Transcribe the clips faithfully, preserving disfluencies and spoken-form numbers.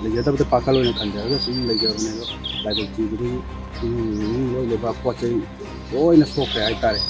ꯂꯩꯖꯗꯕꯗ ꯄꯥꯈꯜ ꯑꯣꯏꯅ ꯈꯟꯖꯔꯒ ꯁꯨꯝ ꯂꯩꯖꯕꯅꯦ꯫ ꯑꯗꯣ ꯂꯥꯏꯕꯛ ꯊꯤꯕꯗꯒꯤ ꯏꯃꯨꯡ ꯃꯅꯨꯡ ꯂꯣꯏ ꯂꯩꯕꯥꯛ ꯄꯣꯠ ꯆꯩ ꯂꯣꯏꯅ ꯁꯣꯛꯈ꯭ꯔꯦ ꯍꯥꯏꯇꯥꯔꯦ꯫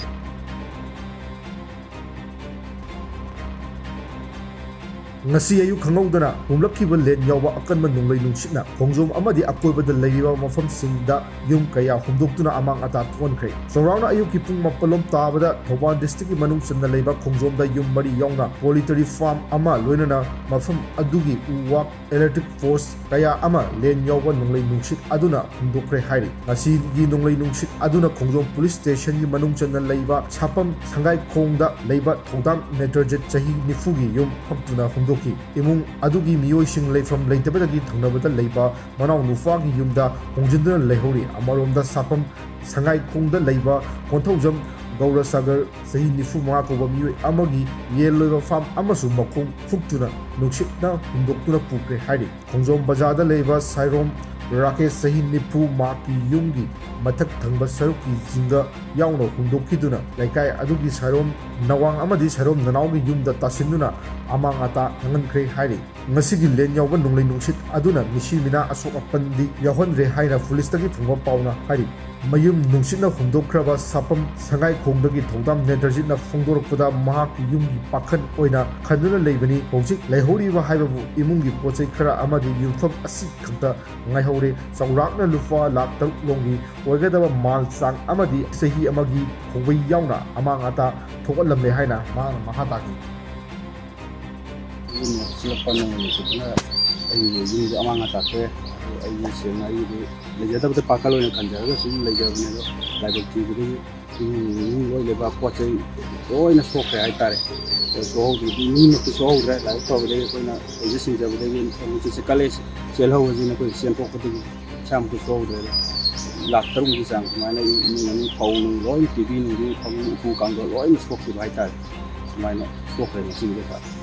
ꯉꯁꯤ ꯑꯌꯨꯛ ꯈꯪꯍꯧꯗꯅ ꯍꯨꯝꯂꯛꯈꯤꯕ ꯂꯦꯟ ꯌꯥꯎꯕ ꯑꯀꯟꯕ ꯅꯣꯡꯂꯩ ꯅꯨꯡꯁꯤꯠꯅ ꯈꯣꯡꯖꯣꯝ ꯑꯃꯗꯤ ꯑꯀꯣꯏꯕꯗ ꯂꯩꯔꯤꯕ ꯃꯐꯝꯁꯤꯡꯗ ꯌꯨꯝ ꯀꯌꯥ ꯍꯨꯝꯗꯣꯛꯇꯨꯅ ꯑꯃꯥꯡ ꯑꯇꯥ ꯊꯣꯛꯍꯟꯈ꯭ꯔꯦ꯫ ꯆꯥꯎꯔꯥꯛꯅ ꯑꯌꯨꯛꯀꯤ ꯄꯨꯡ ꯃꯥꯄꯜ ꯂꯣꯝ ꯇꯥꯕꯗ ꯊꯧꯕꯥꯜ district ꯀꯤ ꯃꯅꯨꯡ ꯆꯟꯅ ꯂꯩꯕ ꯈꯣꯡꯖꯣꯝꯗ ꯌꯨꯝ ꯃꯔꯤ ꯌꯥꯎꯅ poultry farm ꯑꯃ ꯂꯣꯏꯅꯅ ꯃꯐꯝ ꯑꯗꯨꯒꯤ ꯎ ꯋꯥ, electric post ꯀꯌꯥ ꯑꯃ ꯂꯦꯟ ꯌꯥꯎꯕ ꯅꯣꯡꯂꯩ ꯅꯨꯡꯁꯤꯠ ꯑꯗꯨꯅ ꯍꯨꯝꯗꯣꯛꯈ꯭ꯔꯦ ꯍꯥꯏꯔꯤ꯫ ꯉꯁꯤꯒꯤ ꯅꯣꯡꯂꯩ ꯅꯨꯡꯁꯤꯠ ꯑꯗꯨꯅ ꯈꯣꯡꯖꯣꯝ police station ꯒꯤ ꯃꯅꯨꯡ ꯆꯟꯅ ꯂꯩꯕ ꯁꯥꯄꯝ ꯁꯪꯒꯥꯏꯈꯣꯡꯗ ꯂꯩꯕ ꯊꯧꯗꯥꯝ ꯅꯦꯇ꯭ꯔꯖꯤꯠ, ꯆꯍꯤ ꯅꯤꯐꯨꯒꯤ ꯌꯨꯝ ꯐꯛꯇꯨꯅ ꯍꯨꯝꯗꯣꯛꯈꯤ꯫ ꯏꯃꯨꯡ ꯑꯗꯨꯒꯤ ꯃꯤꯑꯣꯏꯁꯤꯡ ꯂꯩꯐꯝ ꯂꯩꯇꯕꯗꯒꯤ ꯊꯪꯅꯕꯗ ꯂꯩꯕ ꯃꯅꯥꯎ ꯅꯨꯄꯥꯒꯤ ꯌꯨꯝꯗ ꯍꯣꯡꯖꯤꯟꯗꯨꯅ ꯂꯩꯍꯧꯔꯤ꯫ ꯑꯃꯔꯣꯝꯗ ꯁꯥꯄꯝ ꯁꯉꯥꯏꯈꯣꯡꯗ ꯂꯩꯕ ꯀꯣꯟꯊꯧꯖꯝ ꯒꯧꯔꯁꯥꯒꯔ, ꯆꯍꯤ ꯅꯤꯐꯨ ꯃꯉꯥ ꯀꯧꯕ ꯃꯤꯑꯣꯏ ꯑꯃꯒꯤ ꯌꯦꯟ ꯂꯣꯏꯕ farm ꯑꯃꯁꯨ ꯃꯈꯣꯡ ꯐꯨꯛꯇꯨꯅ ꯅꯨꯡꯁꯤꯠꯅ ꯍꯨꯝꯗꯣꯛꯇꯨꯅ ꯄꯨꯈ꯭ꯔꯦ ꯍꯥꯏꯔꯤ꯫ ꯈꯣꯡꯖꯣꯝ ꯕꯖꯥꯔꯗ ꯂꯩꯕ ꯁꯥꯏꯔꯣꯝ ꯔꯥꯀꯦꯁ, ꯆꯍꯤ ꯅꯤꯐꯨ, ꯃꯍꯥꯛꯀꯤ ꯌꯨꯝꯒꯤ ꯃꯊꯛ ꯊꯪꯕ ꯁꯔꯨꯛꯀꯤ ꯖꯤꯡꯒ ꯌꯥꯎꯅ ꯍꯨꯝꯗꯣꯛꯈꯤꯗꯨꯅ ꯂꯩꯀꯥꯏ ꯑꯗꯨꯒꯤ ꯁꯥꯏꯔꯣꯝ ꯅꯋꯥꯡ ꯑꯃꯗꯤ ꯁꯥꯏꯔꯣꯝ ꯅꯅꯥꯎꯒꯤ ꯌꯨꯝꯗ ꯇꯥꯁꯤꯟꯗꯨꯅ ꯑꯃꯥꯡ ꯑꯇꯥ ꯅꯪꯍꯟꯈ꯭ꯔꯦ ꯍꯥꯏꯔꯤ꯫ ꯉꯁꯤꯒꯤ ꯂꯦꯟ ꯌꯥꯎꯕ ꯅꯣꯡꯂꯩ ꯅꯨꯡꯁꯤꯠ ꯑꯗꯨꯅ ꯃꯤꯁꯤ ꯃꯤꯅꯥ ꯑꯁꯣꯛ ꯑꯄꯟꯗꯤ ꯌꯥꯎꯍꯟꯗ꯭ꯔꯦ ꯍꯥꯏꯅ police ꯇꯒꯤ ꯐꯪꯕ ꯄꯥꯎꯅ ꯍꯥꯏꯔꯤ꯫ ꯃꯌꯨꯝ ꯅꯨꯡꯁꯤꯠꯅ ꯍꯨꯝꯗꯣꯛꯈ꯭ꯔꯕ ꯁꯥꯐꯝ ꯁꯉꯥꯏꯈꯣꯡꯗꯒꯤ ꯊꯧꯗꯥꯝ ꯅꯦꯇ꯭ꯔꯖꯤꯠꯅ ꯐꯣꯡꯗꯣꯔꯛꯄꯗ ꯃꯍꯥꯛꯀꯤ ꯌꯨꯝꯒꯤ ꯄꯥꯈꯟ ꯑꯣꯏꯅ ꯈꯟꯗꯨꯅ ꯂꯩꯕꯅꯤ꯫ ꯍꯧꯖꯤꯛ ꯂꯩꯍꯧꯔꯤꯕ ꯍꯥꯏꯕꯕꯨ ꯏꯃꯨꯡꯒꯤ ꯄꯣꯠ ꯆꯩ ꯈꯔ ꯑꯃꯗꯤ ꯌꯨꯝꯐꯝ ꯑꯁꯤ ꯈꯛꯇ ꯉꯥꯏꯍꯧꯔꯦ꯫ ꯆꯥꯎꯔꯥꯛꯅ ꯂꯨꯄꯥ ꯂꯥꯈ ꯇꯔꯨꯛ ꯂꯣꯝꯒꯤ ꯑꯣꯏꯒꯗꯕ ꯃꯥꯜ ꯆꯥꯡ ꯑꯃꯗꯤ ꯆꯍꯤ ꯑꯃꯒꯤ ꯈꯣꯡꯕꯩ ꯌꯥꯎꯅ ꯑꯃꯥꯡ ꯑꯇꯥ ꯊꯣꯛꯍꯜꯂꯝꯂꯦ ꯍꯥꯏꯅ ꯃꯍꯥꯛꯅ ꯃꯈꯥ ꯇꯥꯈꯤ꯫ ꯏꯃꯨꯡ ꯃꯣꯠꯁꯤꯜꯂꯛꯄ ꯅꯣꯡꯂꯩ ꯅꯨꯡꯁꯤꯠꯇꯨꯅ ꯑꯩꯒꯤ ꯌꯨꯝꯁꯦ ꯑꯃꯥꯡ ꯑꯇꯥ ꯊꯣꯛꯑꯦ꯫ ꯑꯗꯨ ꯑꯩꯒꯤ ꯁꯦꯡꯅ ꯑꯩꯒꯤꯗꯤ ꯂꯩꯖꯗꯕꯗ ꯄꯥꯈꯜ ꯑꯣꯏꯅ ꯈꯟꯖꯔꯒ ꯁꯨꯝ ꯂꯩꯖꯕꯅꯦ꯫ ꯑꯗꯣ ꯂꯥꯏꯕꯛ ꯊꯤꯕꯗꯒꯤ ꯏꯃꯨꯡ ꯃꯅꯨꯡ ꯂꯣꯏ ꯂꯩꯕꯥꯛ ꯄꯣꯠ ꯆꯩ ꯂꯣꯏꯅ ꯁꯣꯛꯈ꯭ꯔꯦ ꯍꯥꯏꯇꯥꯔꯦ꯫ ꯑꯗꯣ ꯁꯣꯛꯍꯧꯗ꯭ꯔꯗꯤ ꯃꯤꯃꯛꯇꯤ ꯁꯣꯛꯍꯧꯗ꯭ꯔꯦ꯫ ꯂꯥꯏꯕꯛ ꯐꯕꯗꯒꯤ ꯑꯩꯈꯣꯏꯅ ꯂꯩꯖ ꯁꯤꯡꯖꯕꯗꯒꯤ ꯅꯨꯡꯁꯤꯠꯁꯦ ꯀꯜꯂꯦ, ꯆꯦꯜꯍꯧꯔꯁꯤꯅ ꯑꯩꯈꯣꯏ ꯆꯦꯟꯊꯣꯛꯄꯗꯒꯤ ꯏꯁꯥꯃꯛꯇꯤ ꯁꯣꯛꯍꯧꯗ꯭ꯔꯦ꯫ ꯑꯗꯣ ꯂꯥꯈ ꯇꯔꯨꯛꯃꯨꯛꯀꯤ ꯆꯥꯡ ꯑꯗꯨꯃꯥꯏꯅ ꯏꯃꯨꯡ ꯃꯅꯨꯡ ꯐꯧ ꯅꯨꯡ ꯂꯣꯏꯅ, ꯇꯤꯚꯤ ꯅꯨꯡꯚꯤ, ꯐꯃꯨꯡ ꯎꯄꯨ ꯀꯥꯡꯊꯣꯟ ꯂꯣꯏꯅ ꯁꯣꯛꯈꯤꯕ ꯍꯥꯏꯇꯥꯔꯦ꯫ ꯁꯨꯃꯥꯏꯅ ꯁꯣꯛꯈ꯭ꯔꯦ ꯉꯁꯤꯒꯤꯗꯤ ꯁꯥꯔ꯫